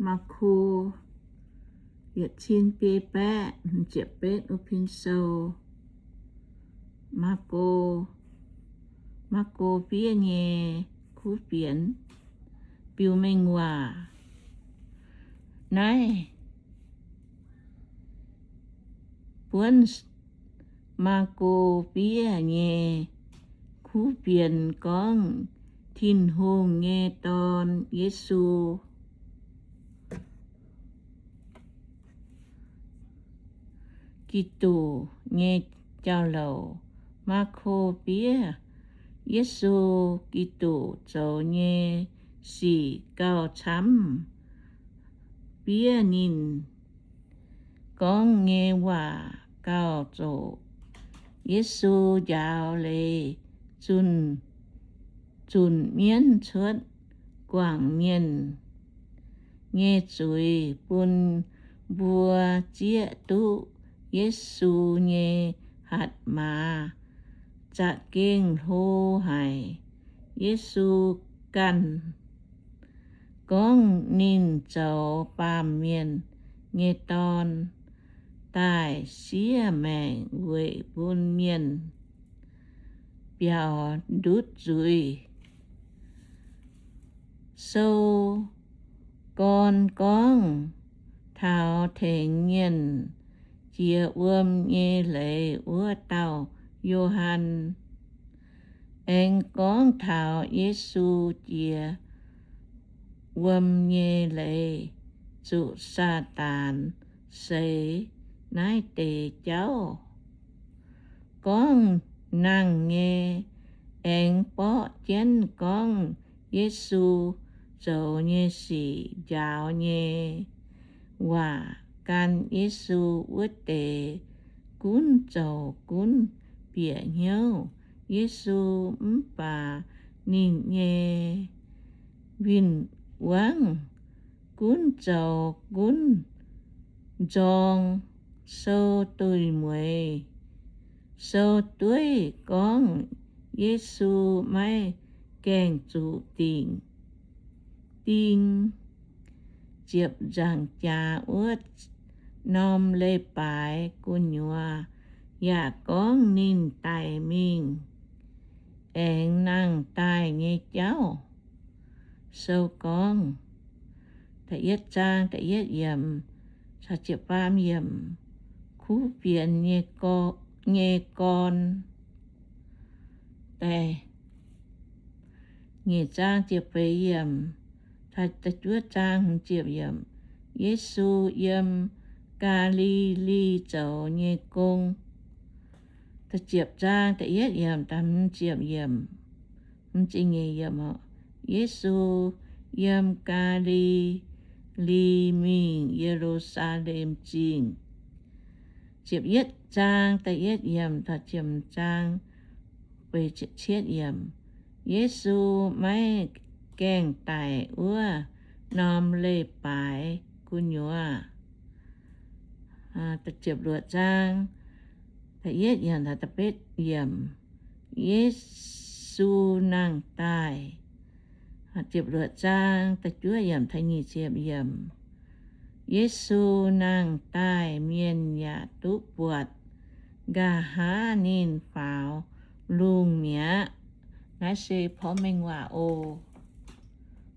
Maako yietc cin biei baeqv ziepc betv wuov pin sou. Maako, Maako fiev nyei kuv fienx, biux mengh waac. Naaiv buonv Maako fiev nyei kuv fienx gorngv Tin-Hungh nyei Dorn, Yesu Giduc, nyei jauv-louc. Maako fiev Yesu Giduc zoux nyei sic gauh camv, fiev ninh gorngv nyei waac gauh zoqc. Yesu njaaux leiz zunc, zunc mienv cuotv guangc mienh nyei zuiz bun mbuo zieqv duqv Yesu nyei hatc maaz za'gengh hlo haic. Yesu ganh gorngv ninh zoux baamh mienh nyei dorn daaih siev maengc weic bun mienh biaux ndutv zuiz. Sou gorn gorngv taux tengx mienh jiex wuom nyei leiz wuov dauh Yo^han, aengx gorngv taux Yesu jiex wuom nyei leiz zuqc Saadaan seix naaiv deix jauv. Gorngv nangh nyei, aengx borqv jienv gorngv Yesu zoux nyei sic, njaaux nyei waac, gan Yesu wuov deix gunv zoux gunv bieqc hnyouv Yesu mv baac ninh nyei win-wangv gunv zoux gunv nzorng. Sou duih mueiz, sou dueiv gorngv Yesu maiv gaengh zuqc dingc ding ziepc nzaangc jaax wuov norm leiz-baaix gu'nyuoz, yaac gorngv ninh daic mingh aengx nangh daaih nyei jauv. Sou gorngv, da'yietv zaang da'yietv yiemc caux ziepc faam yiemc, kuv fienx nyei gorn. Da'nyeic zaang ziepc feix yiemc caux da'juov zaang hmz ziepc yiemc, Yesu yiem Gaa^li^li zoux nyei gong. Da'ziepc zaang da'yietv yiemc caux hmz ziepc yiemc, hmz ziepc nyeic yiemc, Yesu yiem Gaa^li^li mingh Ye^lu^saa^lem Zingh. Ziepc yietv zaang da'yietv yiemc caux ziepc hmz zaang feix ziepc cietv yiemc, Yesu maiv gaengh daic wuov norm leiz-baaix gu'nyuoz. Ziepc luoqc zaang da'yietv yiemc caux da'betv yiemc, Yesu nangh daaih. Ziepc luoqc zaang da'juov yiemc caux nyic ziepc yiemc, Yesu nangh daaih mienh yaac duqv buatc, nqa'haav ninh faaux lungh mi'aqv. Naaiv se porv mengh waac oc.